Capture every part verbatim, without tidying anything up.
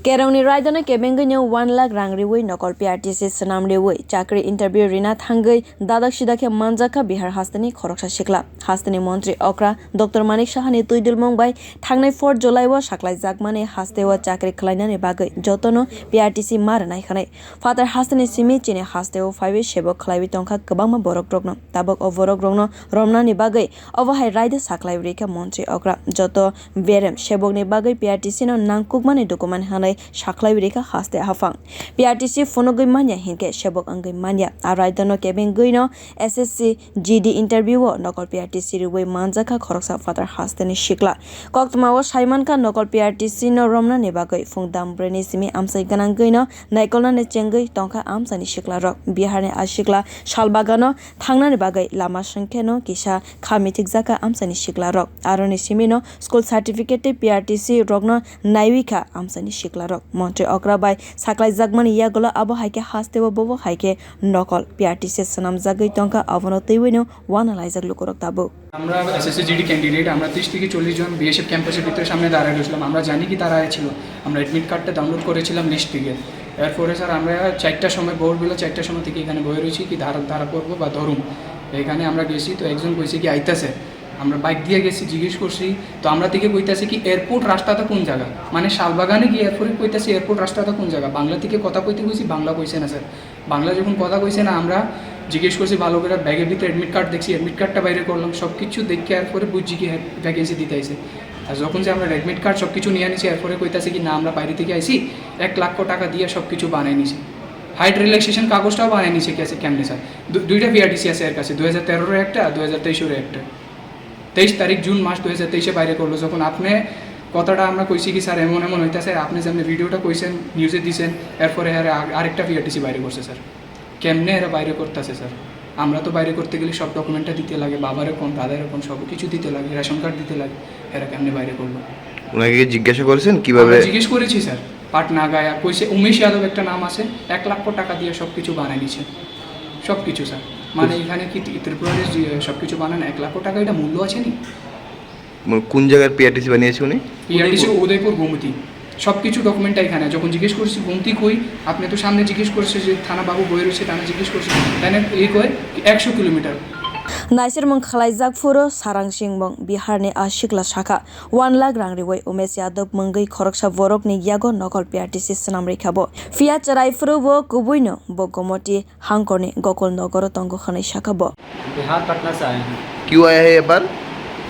Kerongni raidano kebengwino one lakh rang riwi nokol P R T C swnam riwi chakri interview rina thangwi dadak sida khe manjakha Bihar hasteni khoroksa sikla. Hasteni montri okra Doctor Manik Sahani twidulmung bai thangnai four July o saklaijakmani hasteo chakri khlainani bagwi jotono P R T C ma rwnai hwnwi. Phatar hasteni simi chini hasteo phaiwi sebok khlaiwi tongkha kwbangma borokrokno. Tabuk o borokrokno romnani bagwi obo hai raida saklaiwi rikha montri okra. Joto berem sebokni bagwi P R T C no nangkukmani document hwnwi saklaiwi rikha haste haphang. P R T C phunugwi manya hinkhe sebok wngwi manya. A raidano kebengwino S S C G D interview o nokol P R T C riwi manjakha khoroksa phatar hasteni sikla. Koktwmao saimankha nokol P R T C no romnani bagwi phung dam brwini simi amchai gwnangwino naikolnani chengwi tongkha amchaini siklarok. Biharni a sikla salbagano thangnani bagwi lama swngkheno kisa kha mithikjakha amchaini siklarok. Aroni simino school certificate tei P R T C rokno naiwi kha amchaini siklarok. Montri okra bai saklaijakmani yagulo abo hai khe hasteo bobo hai khe nokol P R T C swnamjagwi tongkha, abono twiwino uanalaijak lukurok tabuk. আমরা SSC GD candidate, আমরা তিরিশ থেকে চল্লিশ জন বিএসএফ ক্যাম্পাসের ভিতরে সামনে দাঁড়ায় রয়েছিলাম। আমরা জানি কি তারা ছিল, আমরা অ্যাডমিট কার্ডটা ডাউনলোড করেছিলাম লিস্ট থেকে। এরপরে স্যার আমরা চারটার সময়, ভোরবেলা চারটার সময় থেকে এখানে বয়ে রয়েছি কি ধারা ধারা করবো বা ধরুন। এখানে আমরা গেছি তো একজন কইছে কি আইতাছে, আমরা বাইক দিয়ে গেছি, জিজ্ঞেস করছি তো আমরা থেকে কইতাছে কি এয়ারপোর্ট রাস্তাটা কোন জায়গা, মানে শালবাগানে গিয়ে এরপরে কইতাছে এয়ারপোর্ট রাস্তাটা কোন জায়গা। বাংলা থেকে কথা কইতে কইছি, বাংলা কইছে না স্যার। বাংলা যখন কথা কইছে না, আমরা জিজ্ঞেস করছি ভালো করে, ব্যাগের ভিতরে অ্যাডমিট কার্ড দেখছি, অ্যাডমিট কার্ডটা বাইরে করলাম, সব কিছু দেখে এরপরে বুঝছি কি হ্যাঁ ভ্যাকেন্সি দিতে আইছে। আর যখন যে আমরা অ্যাডমিট কার্ড সব কিছু নিয়ে আনিছি, এরপরে কইতাছে কি না আমরা বাইরে থেকে আইছি, এক লাখ টাকা দিয়ে সব কিছু বানাই নিছি। হাইট রিল্যাক্সেশন কাগজটাও বানাই নিছে কেসে কেমনে স্যার? দু- দুইটা পিআরটিসি আছে এর কাছে, দুই হাজার তেরোর একটা, দুই হাজার তেইশের একটা। তেইশ তারিখ জুন মাস দুই হাজার তেইশে বাইরে করলো। যখন আপনি কথাটা আমরা কইছি কি স্যার এমন এমন হইতাছে, আপনি যে আপনি ভিডিওটা কইছেন, নিউজে দিছেন, এরপরে আরে আ- আরেকটা পিআরটিসি বাইরে করছে স্যার। কেমনে এরা বাইরে করতেছে স্যার? আমরা তো বাইরে করতে গেলে সব ডকুমেন্টটা দিতে লাগে, বাবারে কোন, দাদারে কোন, সব কিছু দিতে লাগে, রেশন কার্ড দিতে লাগে। এরা কেমনে বাইরে করলো? ওনাকে কি জিজ্ঞাসা করেছেন কিভাবে? আমরা জিজ্ঞেস করেছি স্যার, পাটনা গায়া কইছে উমেশ যাদব একটা নাম আছে, এক লাখ টাকা দিয়ে সব কিছু বানাই নিছে, সব কিছু স্যার। মানে এখানে কি ত্রি- ত্রিপুরার যে সব কিছু বানান এক লাখ টাকা, এটা মূল্য আছে নি? মানে কোন জায়গার পিআরটিসি বানিয়েছে উনি? পিআরটিসি উদয়পুর গোমতী, সব কিছু ডকুমেন্টটা এখানে। যখন জিজ্ঞেস করছি গোমতী কই, আপনি তো সামনে জিজ্ঞেস করছে যে থানা বাবু বই রয়েছে, থানা জিজ্ঞেস করছে, তাই না? এই কয় একশো kilometre. Naisirmung khwlaijak phuru Sarang Singmung Biharni a sikla sakha, one lakh rang riwi Umesh Yadav mungwi khoroksa borokni yago nokol P R T C swnam rikha bo. Phiya chwrai phuru bo kubuino bo Gomoti hangkorni Gokul nogoro tongo hwnwi sakha bo. Bihar Patna से आए हैं। क्यों आया है ये बार?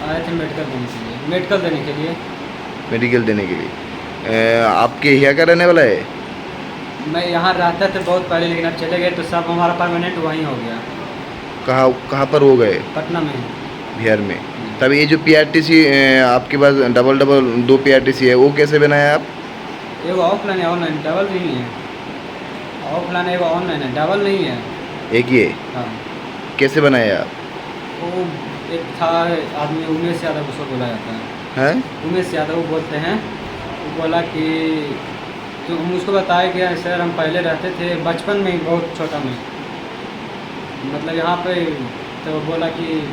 आए थे मेडिकल देने के लिए, मेडिकल देने के लिए। मेडिकल देने के लिए। ए, आपके यहाँ का रहने वाला है? मैं यहाँ रहता था बहुत पहले, लेकिन अब चले गए तो सब हमारा परमानेंट वहीं हो गया। कहाँ, कहाँ पर हो गए? पटना में। बिहार में। हम्म। तब ये जो पीआरटीसी, ए, आपके पास डबल डबल दो पीआरटीसी है, वो कैसे बनाया आप? एगो ऑफलाइन है, ऑनलाइन, डबल नहीं है। ऑफलाइन एगो ऑनलाइन है, डबल नहीं है। एक ही है? हाँ। कैसे बनाया आप? वो एक था आदमी, उमेश यादव उसको बोला जाता है। हैं? उमेश यादव बोलते हैं। वो बोला कि, तो हम उसको बताया कि सर, हम पहले रहते थे बचपन में, बहुत छोटा में, मतलब यहाँ पे, तो बोला कि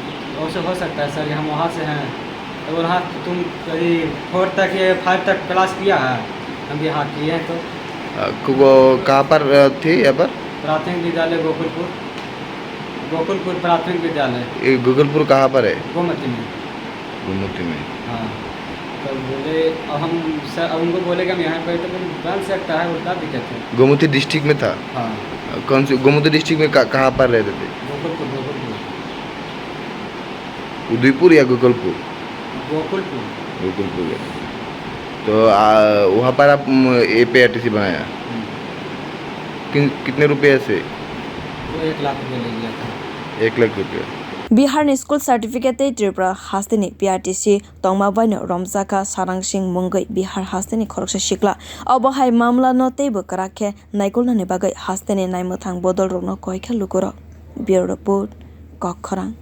ऐसे हो सकता है सर कि हम वहाँ से हैं। तो बोला, हाँ, तो तुम कभी फोर तक या फाइव तक क्लास किया है? हम भी हाँ किए हैं। तो आ, को- वो कहाँ पर, आ, थे यहाँ पर? प्राथमिक विद्यालय गोकुलपुर, गोकुलपुर प्राथमिक विद्यालय। ये गोकुलपुर कहाँ पर है? गोमती में। गोमती में। हाँ, तो बोले, अब हम सर, अब उनको बोले कि हम यहाँ पे, तो बोले, बन सकता है, और क्या दिक्कत है? गोमती डिस्ट्रिक्ट में था? हाँ। कौन से गोमती डिस्ट्रिक्ट में, कहाँ पर रहते थे? गोकुलपुर, गोकुलपुर। उदयपुर या गोकुलपुर? गोकुलपुर। गोकुलपुर है। तो, आ, वहाँ पर आप, म, ये पीआरटीसी बनाया? हम्म। कितने रुपये से? वो एक लाख रुपये ले लिया था। एक लाख रुपये। Biharni school certificate tei Tripura hasteni P R T C tongma baino romjakha Sarang Singh mungwi Bihar hasteni khoroksa sikla. Obo hai mamlano teibo kwrak khe naikolnani bagwi hasteni naimwthang bodolrokno koikha lukurok. Bureau Report, Kokkhorang.